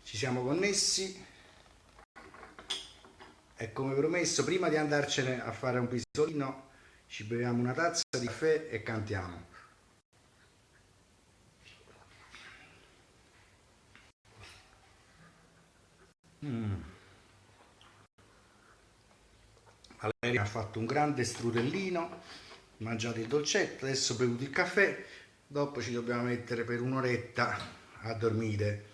Ci siamo connessi e come promesso, prima di andarcene a fare un pisolino, ci beviamo una tazza di caffè e cantiamo. Valeria ha fatto un grande strudellino, mangiato il dolcetto, adesso ho bevuto il caffè, dopo ci dobbiamo mettere per un'oretta a dormire.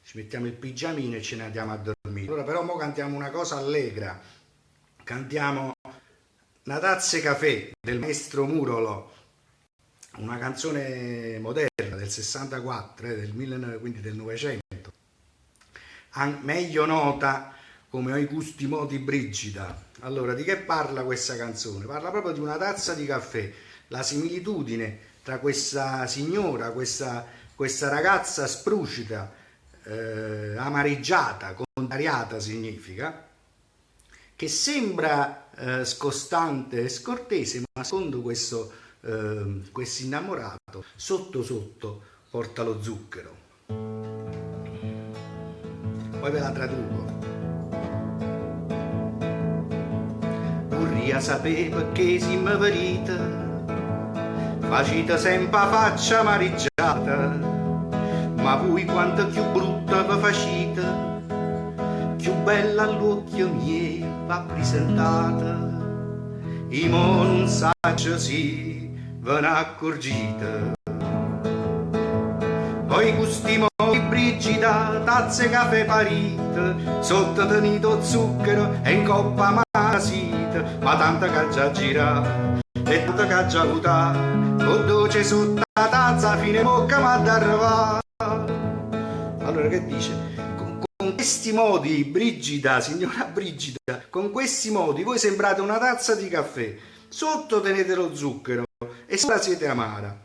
Ci mettiamo il pigiamino e ce ne andiamo a dormire. Allora però mo cantiamo una cosa allegra. Cantiamo 'Na tazza 'e cafè del maestro Murolo, una canzone moderna del 64, del 19, quindi del Novecento, meglio nota come Oi cu 'sti modi Brigida. Allora, di che parla questa canzone? Parla proprio di una tazza di caffè, la similitudine tra questa signora, questa ragazza sprucida, amareggiata, contrariata significa, che sembra scostante e scortese, ma secondo questo questo innamorato, sotto sotto porta lo zucchero. Poi ve la traduco. Vurria sapé pecché si me vedite facite sempe 'a faccia amariggiata, ma vui quanto cchiù brutta ve facite, cchiù bella all'uocchie miei v'apprisentate. I' mo nun saccio si ve n'accurgite. Oi cu 'sti modi Brigida, tazze 'e cafè parite, sotto tenite 'o zucchero e 'ncoppa amara site, ma tanto ch'aggia girà e tanto ch'aggia vutà, 'o doce sotto 'a tazza 'a fine 'mmocca m'adda arrivà. Allora che dice? Con questi modi, Brigida, signora Brigida, con questi modi voi sembrate una tazza di caffè, sotto tenete lo zucchero e sopra siete amara.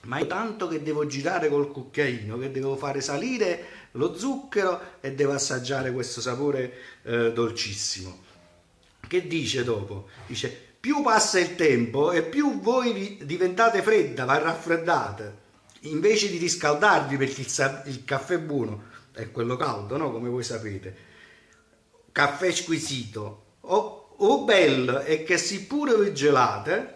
Ma io tanto che devo girare col cucchiaino, che devo fare salire lo zucchero e devo assaggiare questo sapore dolcissimo. Che dice dopo? Dice, più passa il tempo e più voi vi diventate fredda, v'arraffreddate, invece di riscaldarvi, perché il caffè buono è quello caldo, no? Come voi sapete. Caffè squisito. O bello è che si pure vi gelate,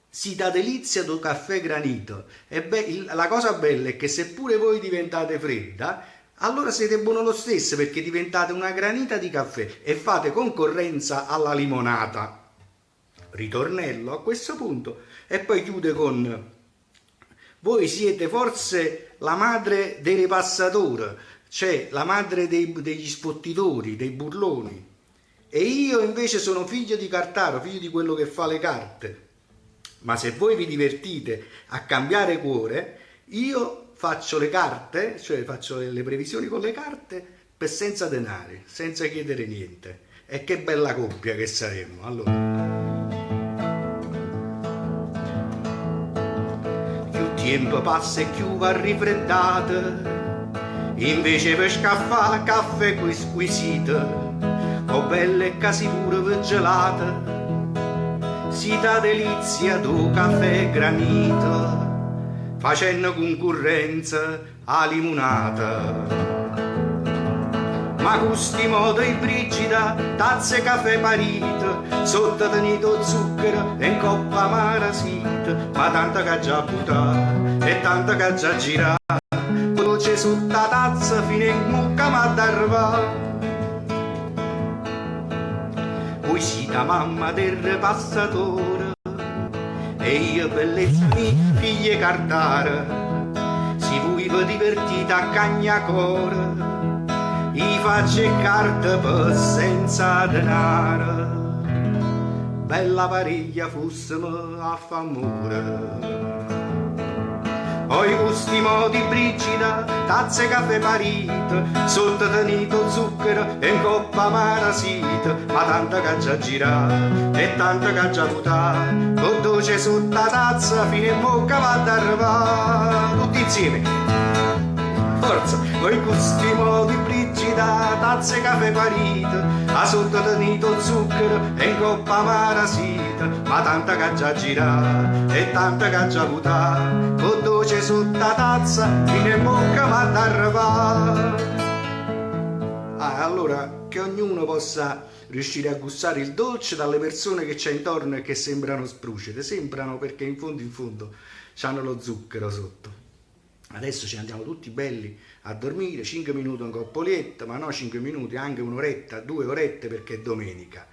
site 'a delizia d' 'o caffè granito. E beh, la cosa bella è che se pure voi diventate fredda, allora siete buono lo stesso perché diventate una granita di caffè e fate concorrenza alla limonata. Ritornello a questo punto e poi chiude con Voi siete forse la madre dei ripassatori, cioè la madre degli sfottitori, dei burloni. E io invece sono figlio di cartaro, figlio di quello che fa le carte. Ma se voi vi divertite a cambiare cuore, io faccio le carte, cioè faccio le previsioni con le carte, per senza denari, senza chiedere niente. E che bella coppia che saremmo! Allora. Cchiù tiempo passa e cchiù v'arrifreddate, invece 'e ve scaffà caffè squisito, 'o bello è ca si pure ve gelate, site 'a delizia d' 'o cafè granito, facenno cuncurrenza 'a limunata. Ma cu 'sti modi 'e Brigida, tazze 'e cafè parite, sotto tenite 'o zucchero e 'ncoppa amara site, ma tanto ch'aggia vutà e tanto ch'aggia girà, 'o doce sotto 'a tazza fino 'e 'mmocca m'adda arrivà. Vui site 'a mamma del repassatore e io bellezza mia figlio 'e cartaro, si vui ve divertite a cagna core, i' faccio 'e carte pe senza denaro, bella pariglia fussemo a fa ammore. Oi cu 'sti modi Brigida, tazze 'e cafè parite, sotto tenite 'o zucchero e 'ncoppa amara site, ma tanto ch'aggia girà e tanto ch'aggia vutà, 'o doce sotto 'a tazza fino 'e 'mmocca v'adda arrivà. Tutti insieme! Forza! Oi cu 'sti modi Brigida, tazze 'e cafè parite, 'a sotto tenite 'o zucchero e 'ncoppa amara site, ma tanto ch'aggia girà e tanto ch'aggia vutà, 'o doce sotto 'a tazza fino 'e 'mmocca m'adda arrivà. ancora che ognuno possa riuscire a gustare il dolce dalle persone che c'è intorno e che sembrano sprucete, sembrano perché in fondo in fondo c'hanno lo zucchero sotto. Adesso ci andiamo tutti belli a dormire, 5 minuti 'ncopp' 'o lietto, ma no 5 minuti, anche un'oretta, due orette perché è domenica.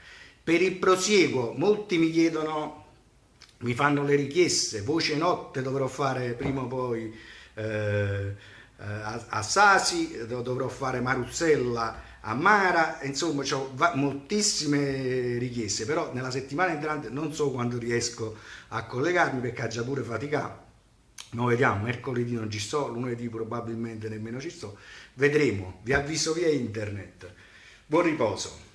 Per il prosieguo, molti mi chiedono, mi fanno le richieste, voce notte dovrò fare prima o poi eh, a, a Sasi, dovrò fare Maruzzella a Mara, insomma ho moltissime richieste, però nella settimana entrante non so quando riesco a collegarmi perché aggia pure faticato. Noi vediamo, mercoledì non ci sto, lunedì probabilmente nemmeno ci sto. Vedremo, vi avviso via internet. Buon riposo.